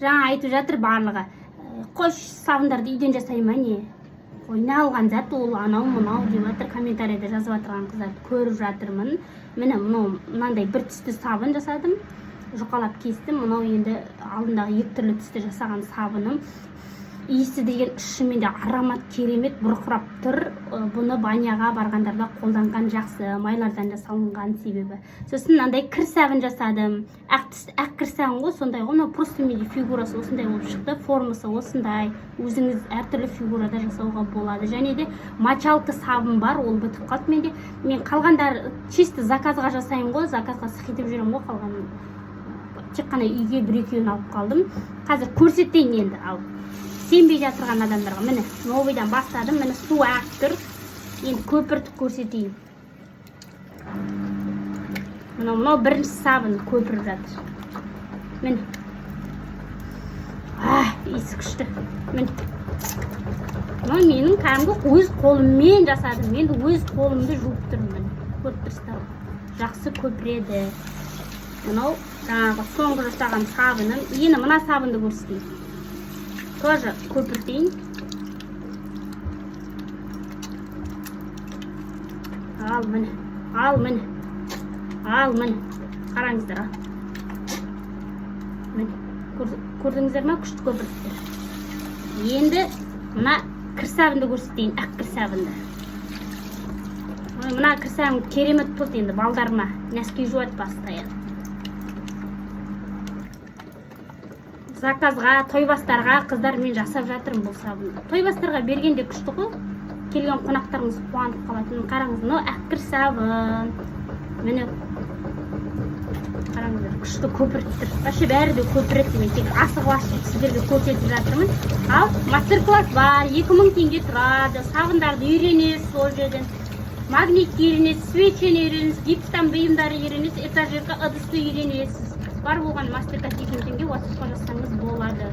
Жаңа айтып жатыр барлығы: «Қойшы, сабындарды үйден жасай ма, не ойналған зат ол, анау мынау деп жатыр. Комментарийде жазып жатырған қыздарды көріп жатырмын. Міне, мынау мынандай бір түсті сабын жасадым, жұқалап кестім. Мынау енді алдындағы екі түрлі түсті жасаған сабыным. Иісі деген шынымен де аромат керемет бұрқырап тұр. Бұны баняға барғандарда қолданған жақсы, майлардан жасалынған себебі. Сосын мынандай кір сабын жасадым, ақ түс, ақ кір сабын ғой, сондай ғой. Мынау просто менде фигурасы осындай болып шықты, формасы осындай. Өзіңіз әртүрлі фигурада жасауға болады. Және де мочалка сабын бар, ол бітіп қалды менде. Мен қалғандары чисто заказға жасаймын ғой, заказға сықитып жүремін ғой. Қалғанын тек қана үйге бір екеуін алып қалдым. Қазір көрсетейін енді. Ал сенбей жатырған адамдарға, міне, новыйдан бастадым. Міне, су ағып тұр, енді көпіртіп көрсетейін. Мынау бірінші сабын көпіріп жатыр. Міне, а, иісі күшті. Міне, мынау менің кәдімгі өз қолыммен жасадым. Енді өз қолымды жуып тұрмын. Міне, көріп тұрсыздар ғой, жақсы көпіреді. Мынау жаңағы соңғы жасаған сабыным. Енді мына сабынды көрсетейін, тоже көпіртейін. Ал, міне, ал, міне, ал, міне, қараңыздар. Ал, міне, көрдіңіздер ма, күшті көпіртіп тұр. Енді мына кір сабынды көрсетейін, ақ кір сабынды. Ой, мына кір сабын керемет болды. Енді балдарыма носки жуады постоянно. Заказға, тойбастарға, қыздар, мен жасап жатырмын бұл сабынды. Тойбастарға бергенде күшті ғой, келген қонақтарыңыз қуанып қалатын. Қараңыз, мынау ақ кір сабын. Міне, қараңыздар, күшті көпіріп тұр. Вообще бәрі де көпіреді. Мен тек асығып ашып сіздерге көрсетіп жатырмын. Ал мастер класс бар, 2000 теңге тұрады. Сабындарды үйренесіз, ол жерден магнитті үйренесіз, свечені үйренесіз, гипстан бұйымдары үйренесіз, этажерка ыдысты үйренесіз. Бар болған мастер класс 2000 теңге. Ватсапқа жазсаңыз болады.